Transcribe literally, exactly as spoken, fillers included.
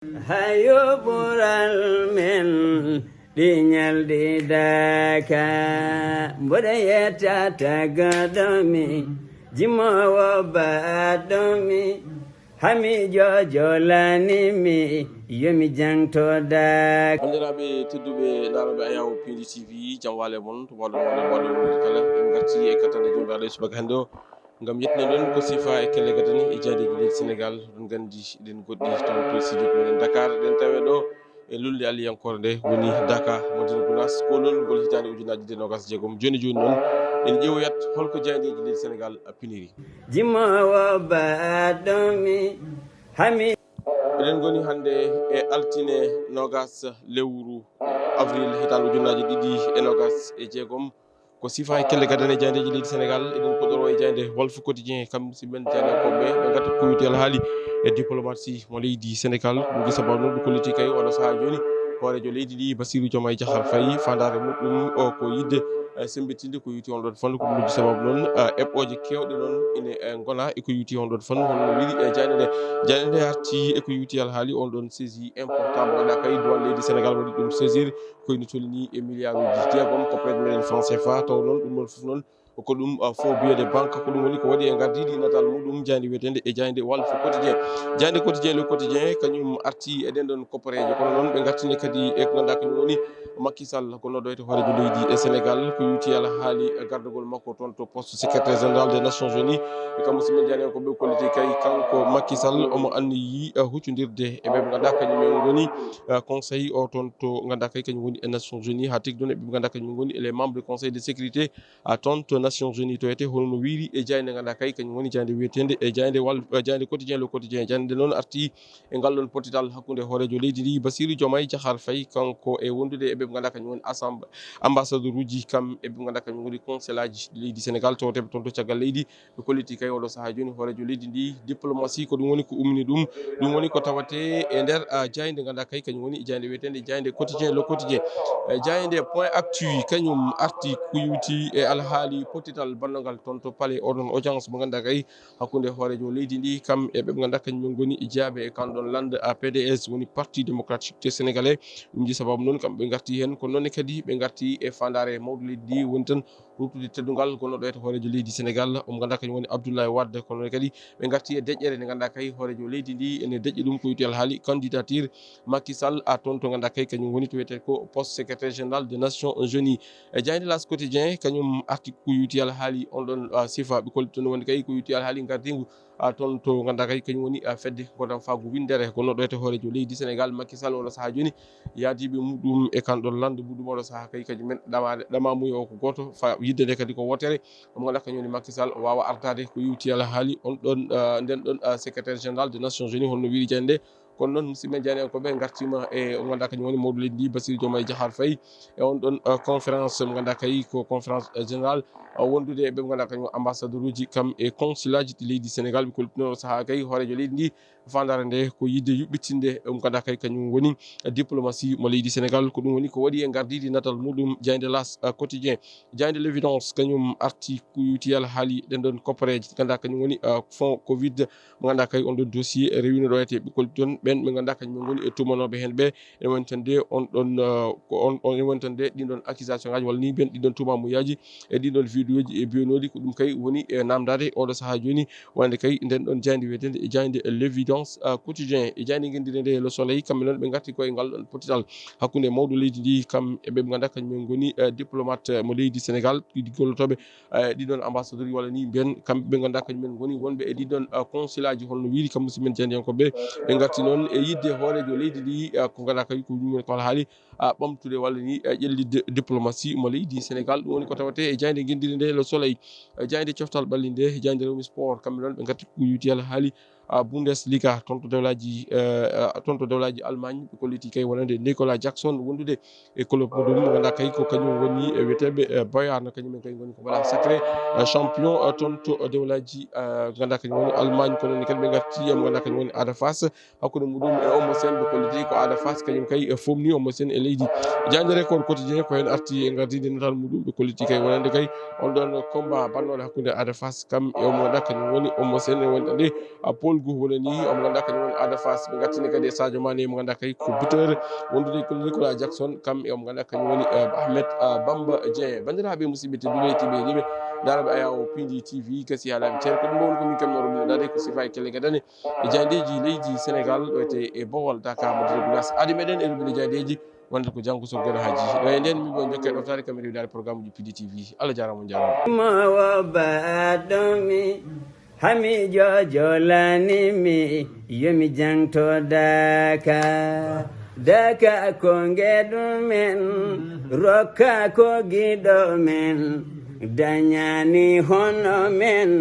Hayo ɓural men ɗi ñalɗi daka, mboɗo yetta tagaɗo mi, jimowo baɗɗo mi, hami jojolani mi, yomi jangto daka. Banndiraaɓe tedduɓe, ndaarooɓe Ayaw Pindi T V, jam waale mon, to mbaɗon wonde mbaɗon wonde kala, en ngarti e kattanɗe jomiraɗo e subaka hannde o. Ngam yettinande on ko sifa e kelle gadani e jaadeji leydi Sénégal, oɗon nganndi eɗen goɗɗi toon to studio meɗen Dakar, eɗen tawe ɗo e lulnde Aliyankore nde woni Daka, Madina Gounass, koolol ngol hitaande ujunaaji ɗiɗi e noogaas e jeegom. Jooni jooni noon, en ƴeewoyat holko jaadeji leydi Sénégal piniri. Jimowo baɗɗo mi, hami. Eɗen ngoni hannde e altine noogaas lewru avril hitaande ujunaaji ɗiɗi e noogaas e jeegom. Ko sifa e kelle gadane jaadeji leydi Sénégal, eɗen puɗɗoro e jaade Walf Quotidien, kam musidɓe men jaadeyankoɓe, ɓe ngarti ko wiyetee alhaali e diplomatie mo leydi Sénégal. Ɗum waɗi sababu noon ɓe kolliti kay oɗo sahaa jooni hooreejo leydi ndi, Bassirou Diomaye Diakhar Faye, faandaare muɗum o ko yiɗde, eh, semmbitinde ko yowiti on ɗon fannu. Ko ɗum waɗi sababu noon, eh, eɓɓooje keewɗe noon ine, eh, ngona e ko yowiti on ɗon fannu, hono no wiyri e jaade nde. Jaade nde arti e ko yowiti alhaali on ɗon saisie important mo ganduɗa kay duwal leydi Sénégal waɗi ɗum saisir ko ine tolni e milliard uji jeegom koppareeje meɗen franc C F A. Taw noon ɗum ɗon fof noon ko ɗum, ah, faux billet de banque, ko ɗum woni ko waɗi e ngardiɗi natal muɗum jaaynde wiyetende e jaaynde Walf Quotidien. Jaaynde Quotidien, Le Quotidien, kañum arti e ɗen ɗon koppareeje, kono noon ɓe ngartini kadi e ko ganduɗa kañum woni Macky Sall, ko noddoyto hooreejo leydi e Sénégal, ko yowiti alhaali gardagol makko toon to poste secrétaire général des Nations Unies. E kam musidɓe jaaynde ko ɓe kolliti kay kanko Macky Sall omo anniyi, eh, huccodirde e ɓe ɓe ganduɗa kañum en ngoni, eh, conseil o toon to ganduɗa kay kañum woni e Nations Unies, haa tigi ɗon e ɓe ganduɗa kañum ngoni les membres du conseil de sécurité, a toon to Nations Unies to wiyete, hono no wiyri e jaaynde ganduɗa kay kañum woni jaaynde wiyetende e jaaynde Wal-, eh, jaaynde Quotidien, Le Quotidien. Jaaynde nde noon arti e ngal ɗon pottital hakkunde hooreejo leydi ndi, Bassirou Diomaye Diakhar Faye, kanko e wondude e ɓe ɓe ganduɗa kañum woni assemb-, ambassadeur uji, kam e ɓe ganduɗa kañum woni consulat ji leydi Sénégal toweteeɓe toon to caggal leydi. Ɓe kolliti kay oɗo sahaa jooni hooreejo leydi ndi diplomatie, ko ɗum woni ko ummini ɗum. Ɗum woni ko tawate e nder, ah, jaaynde ganduɗa kay kañum woni jaaynde wiyetende jaaynde Quotidien, Le Quotidien. Eh, jaaynde Point Actu kañum arti ko yowiti e alhaali pottital bannogal toon to palais, oɗon audience mo ganduɗa kay hakkunde hooreejo leydi ndi, kam e ɓe ɓe ganduɗa kañum en ngoni jaabe e kan ɗon lande, ah, P D S, woni Parti Démocratique Sénégalais. Ɗum ji sababu noon kam ɓe ngarti heen, kono noon kadi ɓe ngarti e faandaare mawɗo leydi ndi, woni tan ruttude teddungal gonnoɗo e to hooreejo leydi Sénégal, omo ganduɗa kañum woni Abdoulaye Wade, kono noon kadi ɓe ngarti e deƴƴere nde ganduɗa kay hooreejo leydi ndi ene deƴƴi ɗum ko wiyetee alhaali candidature Macky Sall, a toon to ganduɗa kay kañum woni to wiyetee ko poste secrétaire général des Nations Unies. E jaaynde L'As Quotidien kañum arti ko yowiti alhaali on ɗon, ah, sifa ɓe kolliti toon wonde kay ko yowiti alhaali ngardingu, ah, toon to ganduɗa kay kañum woni, ah, fedde godan faago winndere ko noddoyte hooreejo leydi Sénégal Macky Sall oɗo sahaa jooni. Yaadiiɓe muɗum e kan ɗon lande muɗum oɗo sahaa kay kañum men ɗamaade, ɗamamuya o ko gooto, fa yidde nde kadi ko wootere. Omo ganduɗa kañum woni Macky Sall o waawa ardaade ko yowiti alhaali on ɗon, ah, nden ɗon, ah, secrétaire général des Nations Unies, hono no wiyri jaaynde nde. Kono noon, musidɓe jaayndiyankoɓe, ngartiima e o ganduɗa kañum woni mawɗo leydi ndi, Bassirou Diomaye Diakhar Faye, e on ɗon, eh, conférence mo ganduɗa kay ko conférence, eh, générale, eh, wondude e ɓe ganduɗa kañum ambassadeur uji kam e consulat ji ɗi leydi Sénégal. Ɓe kolliti noon o sahaa kay hooreejo leydi ndi, faandaare nde ko yiɗde yuɓɓitinde mo ganduɗa kay kañum woni, eh, diplomatie mo leydi Sénégal. Ko ɗum woni ko waɗi e ngardiɗi natal muɗum jaaynde L'As, eh, Quotidien. Jaaynde L'Évidence kañum arti ko yowiti alhaali ɗen ɗon koppareeje ganduɗa kañum woni, eh, fonds covid mo ganduɗa kay on ɗon dossier rewino ɗo e te ɓe kolliti toon ɓen ɓe ganduɗa kañum en ngoni e tumanooɓe heen ɓe. Ene woni tan de on ɗon, eh, ko on, on, ene woni tan de ɗin ɗon accusation ngaji walla ni mbiyen ɗin ɗon tumamuyaji e ɗin ɗon vidéo ji e biyonooɗi, ko ɗum kay woni e namdade oɗo sahaa jooni, wonande kay nden ɗon jaaynde wiyetende e jaaynde L'Évidence, eh, Quotidien. E jaaynde ngenndire nde Le Soleil, kamɓe noon ɓe ngarti ko e ngal ɗon pottital hakkunde mawɗo leydi ndi kam e ɓe ɓe ganduɗa kañum en ngoni, eh, diplomate, eh, mo leydi Sénégal, ɗi gollotooɓe, eh, ɗiɗon ambassadeur walla ni mbiyen kamɓe ɓe ganduɗa kañum en ngoni wonɓe e ɗiɗon, eh, consulat ji, hono no wiyri kam musidɓe men jaayndiyankoɓe. Ɓe ngarti noon e yiɗde hooreejo leydi ndi, eh, ko ganduɗa kay ko ɗum woni ko alhaali, ah, ɓamtude walla ni, eh, ƴellitde diplomatie mo leydi Sénégal. Ɗum woni ko tawate e jaaynde ngenndire nde Le Soleil, eh, jaaynde coftal ɓalli nde, jaaynde Rewmi Sport, kamɓe noon ɓe ngarti ko yowiti alhaali, ah, Bundesliga, toon to dewlaji, eh, ah, toon to dewlaji Allemagne, ɓe kolliti kay wonande Nicolas Jackson wondude e club muɗum, mo ganduɗa kay ko kañum woni, eh, wiyeteɓe, eh, Bayern, kañum en kay ngoni ko voilà sacré, eh, champion, eh, toon to dewlaji, eh, ganduɗa kañum woni Allemagne, kono ni kadi ɓe ngarti, eh, mo ganduɗa kañum woni Ada Fass, hakkunde muɗum e Eumeu Sène, ɓe kolliti ko Ada Fass kañum kay e fomni Eumeu Sène e leydi. Jaaynde Record Quotidien ko heen arti e ngardiɗi natal muɗum, ɓe kolliti kay wonande kay on ɗon combat bannoɗo hakkunde Ada Fass kam e omo waɗa kañum woni Eumeu Sène, e wonande, ah, Paul Guhu woni ni, omo ngannduɗaa kañum woni Ada Fass. Ɓe ngattini kadi e Sadio Mané, mo ngannduɗaa kadi ko buteur wondude e Nicolas Jackson, kam e omo ngannduɗaa kañum woni, eh, Ahmed, eh, Bamba Dieng. Banndiraaɓe musidɓe tedduɓe, heɗiiɓe, ndaaraɓe Ayawo Pindi T V, gasi haalaaɓe ceer. Ko ɗum ɗo woni ko min keɓnoo roɓɓindaade ko sifa e kelle gadane e jaayndeeji leydi Senegal, ɗo wiyetee e Bawol, Dakar, Madina Gounass. Aadi meɗen e roɓɓinde jaayndeeji wonde ko janngo so geno haaji. Ɗo e ndeen mi ɓe jokke ɗoftaade kam e rewdaade programme uji P D T V. Allah jaaraama, on jaaraama. Mo wo baɗɗo mi, hami jojolani mi, yomi jangto daka. Daka ko ngeɗu men, rokka ko giɗo men, dañani hono men.